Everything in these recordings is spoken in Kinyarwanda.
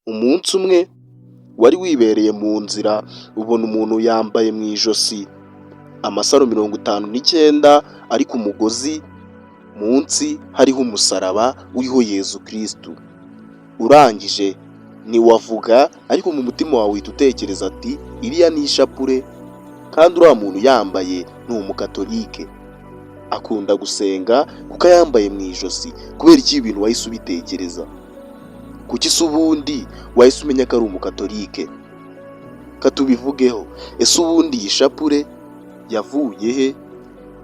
Umunsi umwe wari wibereye mu nzira, ubona umuntu yambaye mu ijosi amasaro 59 ari ku mugozi, munsi hariho umusaraba uriho Yezu Kirisitu. Urangije ntiwavuga, ariko mu mutima wawe uhita utekereza ati: "Iriya ni ishapure, kandi uriya muntu yambaye ni umukatolike, akunda gusenga kuko ayambaye mu ijosi." Kubera iki ibi bintu wahise ubitekereza? Kuki se ubundi wahise umenya ko ari umukatolike? Katubivugeho. Ese ubundi iyi shapure yavuye he?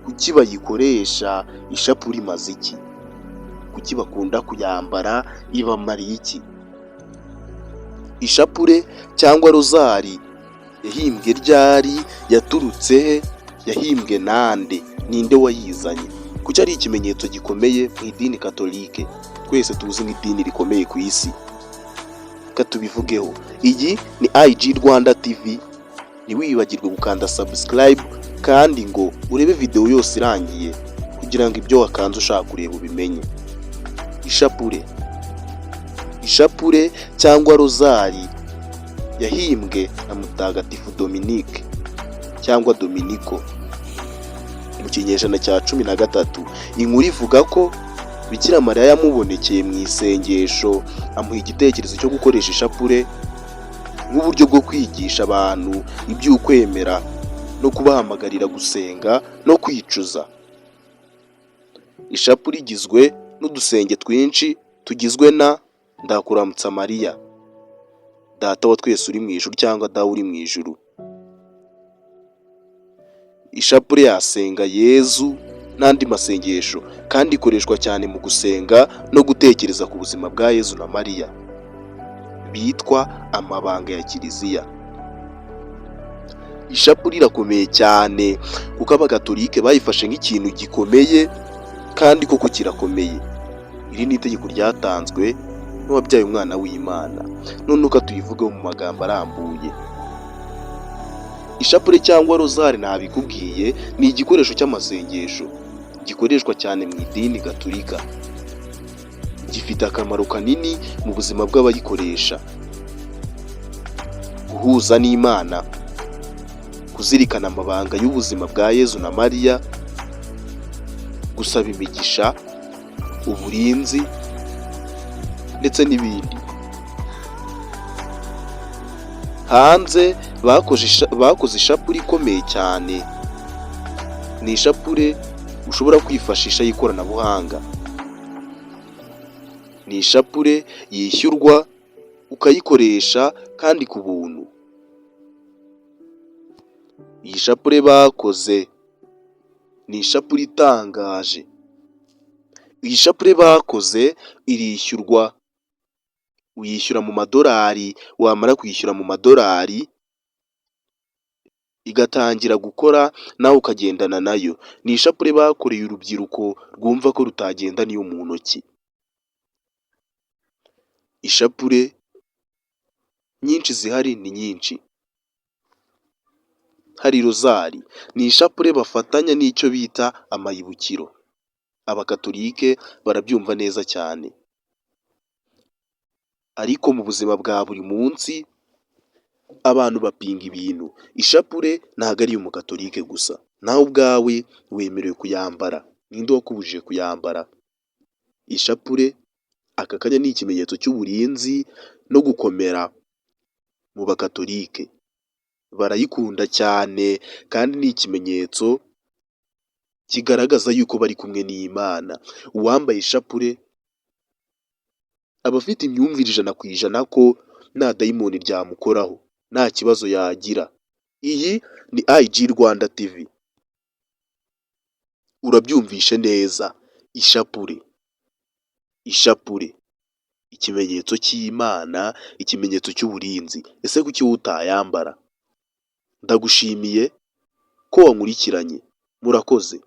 Kuki bayikoresha? Ishapure imaze iki? Kuki bakunda kuyambara? Ibamariye iki? Ishapure cyangwa rozari yahimbwe ryari? Yaturutse he? Yahimbwe nande? Ninde wayizanye? Kuki ari ikimenyetso gikomeye mu idini katolike, twese tuzi nk'idini rikomeye ku isi? Reka tubivugeho. Iyi ni IG Rwanda TV. Ntiwibagirwe gukanda subscribe kandi ngo urebe videwo yose irangiye, kugira ngo ibyo wakanze ushaka kureba ubimenye. Ishapure cyangwa rozari yahimbwe na Mutagatifu Dominique cyangwa Dominiko mu kinyejana cya 13. Inkuru ivuga ko Bikira Mariya yamubonekeye mu isengesho, amuha igitekerezo cyo gukoresha ishapure nk'uburyo bwo kwigisha abantu iby'ukwemera no kubahamagarira gusenga no kwicuza. Ishapure igizwe n'udusenge twinshi tugizwe na "Ndakuramutsa Mariya", "Data wa twese uri mu ijuru" cyangwa "Dawe uri mu ijuru", ishapure yasenga Yezu n'andi masengesho, kandi ikoreshwa cyane mu gusenga no gutekereza ku buzima bwa Yezu na Mariya, bitwa amabanga ya Kiliziya. Ishapure irakomeye cyane kuko Abagatolike bayifashe nk'ikintu gikomeye, kandi koko kirakomeye. Iri ni itegeko ryatanzwe n'uwabyaye umwana w'Imana. None uko tuyivugeho mu magambo arambuye: ishapure cyangwa rozari, ntabikubwiye, ni igikoresho cy'amasengesho gikoreshwa cyane mu idini gatulika. Gifite akamaro kanini mu buzima bw'abayikoresha: guhuza n'Imana, kuzirikana amabanga y'ubuzima bwa Yezu na Mariya, gusaba imigisha, uburinzi ndetse n'ibindi. Hanze bakoze ishapure ikomeye cyane. Ni ishapure ushobora kwifashisha y'ikoranabuhanga, ni ishapure yishyurwa ukayikoresha kandi ku buntu. Iyi shapure bakoze ni ishapure itangaje. Iyi shapure bakoze irishyurwa, uyishyura mu madolari, wamara kwishyura mu madolari igatangira gukora, nawe ukagendana nayo. Ni ishapure bakoreye urubyiruko rwumva ko rutagendana iyo mu ntoki. Ishapure nyinshi zihari ni nyinshi. Hari rozari, ni ishapure bafatanya n'icyo bita amayibukiro. Abakatolike barabyumva neza cyane. Ariko mu buzima bwa buri munsi abantu bapinga ibintu. Ishapure ntabwo ari iy'umukatolike gusa, nawe ubwawe wemerewe kuyambara. Ninde wakubujije kuyambara? Ishapure aka kanya ni ikimenyetso cy'uburinzi no gukomera mu bakatolike. Barayikunda cyane kandi ni ikimenyetso kigaragaza yuko bari kumwe n'Imana. Uwambaye ishapure aba afite imyumvire 100% ko nta dayimoni ryamukoraho, nta kibazo yagira. Iyi ni IG Rwanda TV. Urabyumvishe neza, ishapure, ishapure, ikimenyetso cy'Imana, ikimenyetso cy'uburinzi. Ese kuki wowe utayambara? Ndagushimiye ko wankurikiranye, murakoze.